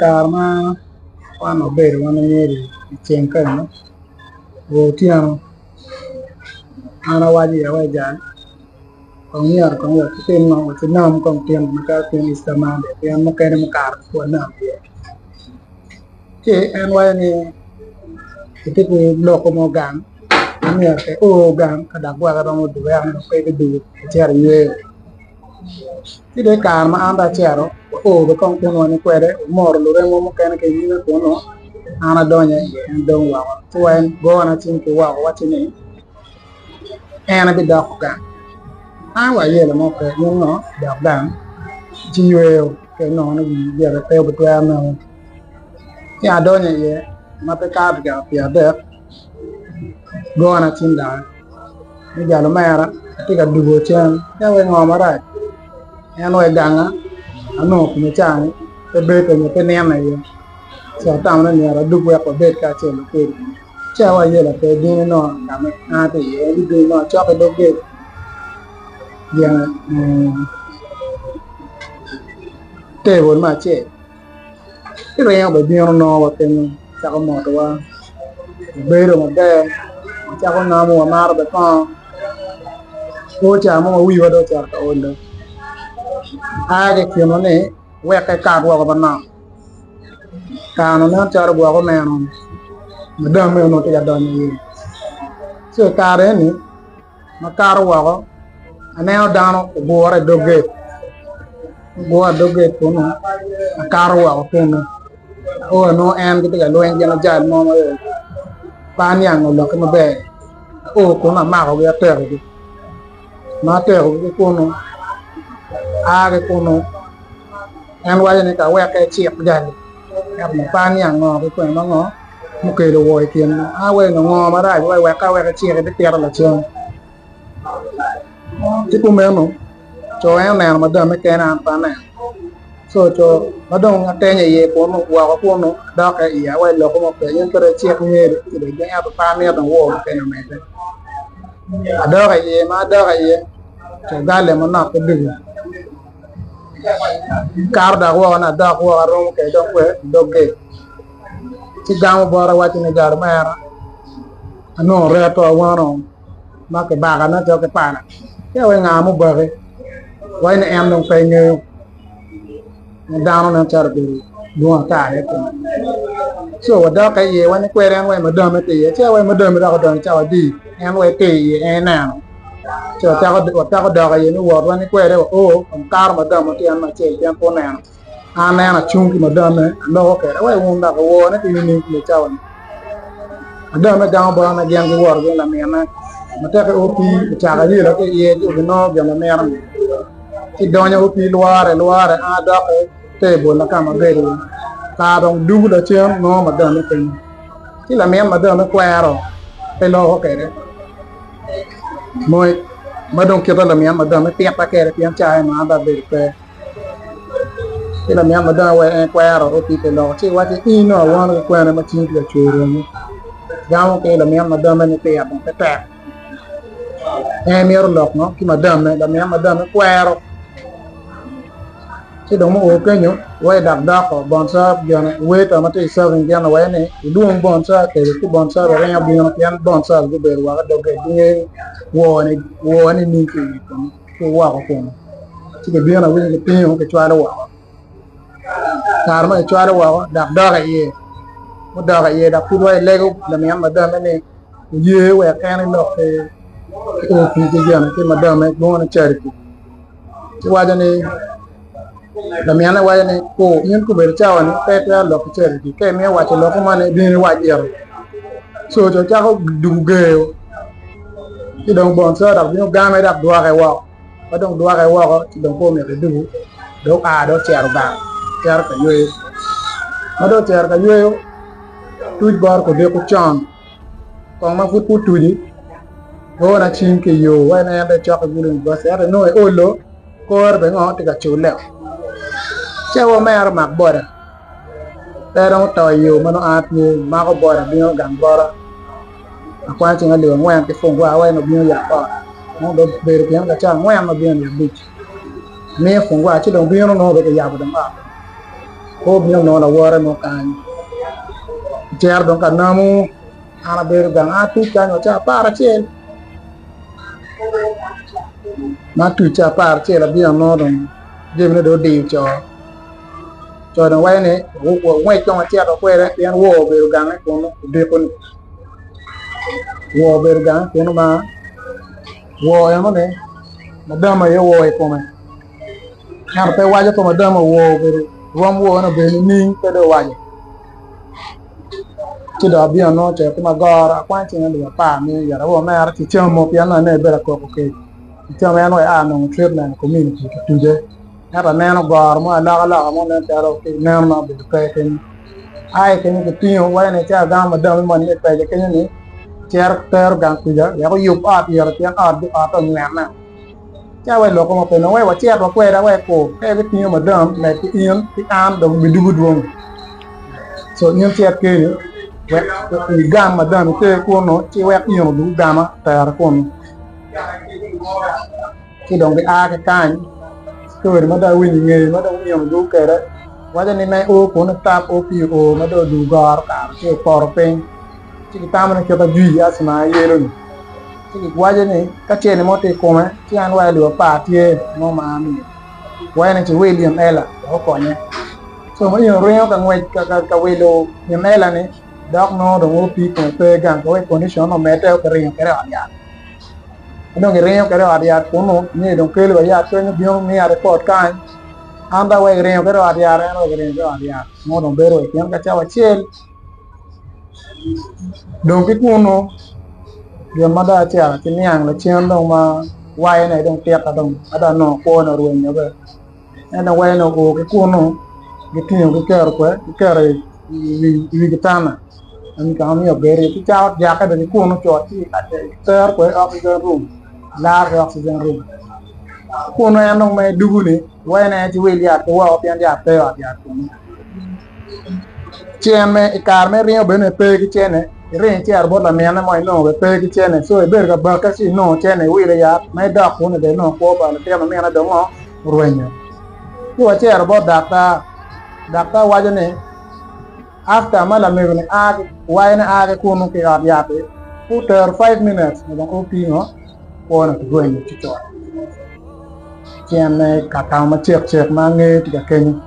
Kare ma wan wabedo wan anyira i ceng kany otyeno an awaco iye wa jal kong myero kong wek itim ngo wek inam kong tyen macalo tyen Easter Monday pien mukene mukato pe wanam iye ci en waco ni etye ki loko mo gang ma myero eo gang ka dok gwok eromo dwogo ento dong pe bidwogo ecito iyweyo. Ci dong i kare ma an dong acito, wao bene kong kunu wani kwede, wamoro luremwa mukene ki i nyime kunu, an adonyo iye en dong woko. Ci wa en gona cim ki woko wacci ni en ebidoko gang. An wa ayelo mo pe, in ngo idok gang ci yweyo ka inongo ni wii gire pe obitwero nongo. Ci adonyo iye ma pe kato dakika pyeradek, gona cim doki. Me jalo omera atye ka dugo cen ka wai ngo marac en wai ganga anongo kome cani pe bedo nyo pe nino iye ci atamo ni myero adug wek wabed kacel kwedi ci aye ayela pe bino inongo ka ma an atye iye en bibino inongo acok i dog gate table me acel. Ci ringo bene bino nongowa kenyo cako motowa, wabedo maber, wacako namo wamato bene kongo o ca mo ma wiwa dong ocito ka olo a ki i kinwa ni wek ekat woko manok kare-nu nen calo gwok oneno madam meno onongo tye ka donyo iye ci i kare eni makato woko aneno dano ogure i dog gate ogure i dog gate kunu akato woko kunu ao nongo en gitye ka lweny gin ajal mo ma pe aniango lokke maber ao kunu amakogi atekogi ma atekogi ki kunu aa ki kunu en waco ni ka weke ecik jali ento pe aniang ngo ki kwene ma ngo mukelo woo i kin a wai onongo ngo marac wai wek awek eciki bitito lacen ci kumeno co en oneno madam kene an pe aneno co co ma dong atenyo iye kunu woko kunu adokke iye wai loko mo pe in kede icik ngeri ci dong ento pe amito dong woo mukene omedde adok iye ma adok iye co gale manok ki dugu kato dok woko ni adok woko aromo kwede dong kwe i dog gate. Ci gamo bota waco ni, Jal omera, anongo reto awano ma kibaka nen calo ki pala. Ci awaco nga mubaki? Waco ni en dong pe ngeyo. Dano nen calo obedo dwong ata aye kome. Ci wadokke iye wa ni kwede en wai madame tye iye. Ci wai madame dok odonyo cawa adi? En wai tye iye en ineno. Ci wacako dok iye ni wot wa ni kwede wa o kato madame tyen acel pien pe oneno. An aneno acung ki madame aloko kwede wai wun dok wone ki nining i cawa ni madame gamo bota ni gin giwoto gin lamine ma teke OP ocako ayela ki iye ci obinongo gin ma mito ni ci donyo OP lwore lwore an adok i table ka ma abedo iye kara dong dugo lacen nongo madame kenyo ci lamin madame kwero pe loko kwede ma dong kite lamin madame pita kwede pien ca eno an dong abedo pe. Ci lamyam ma dong aweyo en kwero opipe loko ci iwacce in nongo awono ki kwene ma cingi tye ka cwer romi gamo ki lamyam ma dame ni pire dong pe tek en mito lok ngo ki madame lamyam ma dame kwero ci dong ma oo kenyo wai dok doko bonca gine waiter ma tye i serving gin owaco ni ilwong bonca kede ci bonca ringo bino pien bonca gubedo woko i dog gate gingeyo woo-ni woo-ni nining ki i kome. ki woko kunu ci gibino awinyo gitingo gicwalo woko kare ma gicwalo woko dok dok iye mudok iye dok pud wa ilego lamin madame ni oye wek en elok ki OP ki gin ki madame lwongo ni Charity ci waco ni lamine waco ni ku in kobedo cawa ni pe itwero lok ki Charity ka imiyo waco lok man ibino iwac ite co co cako dugo geyo Ci dong bonca dok bino game dok dwoke woko, ka dong dwoke woko ci dong pe omito edugu dong oa dong ocito gang cito ka yweyo. Ma dong ocito ka yweyo tuc bot odiko con kong ma pud pe otuci gona cim ki iyo wai ni en dong ecok ki Gulu University ento inongo eolo kore bene ngo tye ka culle ci aye omera omak boda pe dong oto iyo ma nongo an atye mako boda bino gang bota. Akwanyo cing alip angwen ki fungwa wek obin oyab ot. Nongo dong obedo gin ka cawa angwen ma bino nino abic. Amiyo fungwa ci dong bino nongo bene kiyabo dong ot dong pe obino nongo lawote mo kany ocito dong ka namo an abedo gang an atuc kany wa cawa aparacel ma atuc cawa aparacel abino anongo dong jamine dong odiyo co co dong waco ni wangwec kong wacito kwede pien wor obedo gange kunu odiko ni wor obedo gange kunu ma Woo enoni madam aye owoo i kome ento pe waco ka madam owoo obedo rwom woo eno obedo nining pe dong owaco ci dong abino anongo cito ki magoro akwanyo cing alip apar miyo yat awobe omera ci camo pien nongo aneno ibedo akoko kec camo en wek aa nongo treatment i community kituce ento aneno goro mo alokaloka mo nen calo ki neno ma obedo pe kenyo Aye kenyo kitingo waco ni ca agamo madam moni me pece kenyo ni cito tero gang kuca wek oyub ot ire pien ot ot onywene. Ca wai loko mo pe nongo wai wacit wa kweda wai kur ka ibitingo madam med ki in ki an dong bidugo dwong. So in cit keni wek igam madam iter kunu ci wek in odug gama tere kunu. Ci dong gia ki kany, story ma dong awinyo i ngeye ma dong in odwogo kwede waco ni me o kunu tap o pii o ma dong odwogo goro kare ci opoto piny ci gitamo ni kit ajwi acma aye yelo ni ci giwaco ni ka cene mo tye i kome ci an wa alip apar tye mo ma amiyo waco ni ci wil in ela wek okonye co ma in oringo ka ngwec ka wilo in ela ni dok nongo dong o pii kome pe gang ka wek condition omedde kiringo kwede i ot yat. Ka dong giringo kwede i ot yat kunnu, nyo dong kelo wa yat kenyo bino miya ripot kany, an dong wek giringo kwede i ot yat, en wek giringo kwede i ot yat, nongo dong bedo wa i kin ka cawa acel. Dong ki kunnu, gin ma dong acito ki niang lacen dong ma wayone dong titta dong ma dong anongo kwone orwenyo bene, en dong wayone oo ki kunnu, gitingo giketo kwe, giketo i wi kitanda. Ka ma myero obed iye ki cako jakke bene ki kunu cut ci tero kwede i oxygen room laro ki oxygen room kunu en dong ma edugo ni wene ci wil yat ki woko pien yat pe i ot yat kunu ci en i kare ma iringo bene pe ki cene iringo icito bot lamine mo inongo bene pe ki cene so ibedo ka bakke ci inongo cene iwilo yat ma idok kunu bene inongo kwo pa latin ma mine dong orwenyo ci wacito bot daktar, daktar waco ni After ma lamego ni a ki wayo ni a ki kunu ki ot yat-ti, otero five minutes me dong otingo kwone ki rwenyo ci cot. Ci en me ka tamo macek cek ma angeyo tye ka kenyo.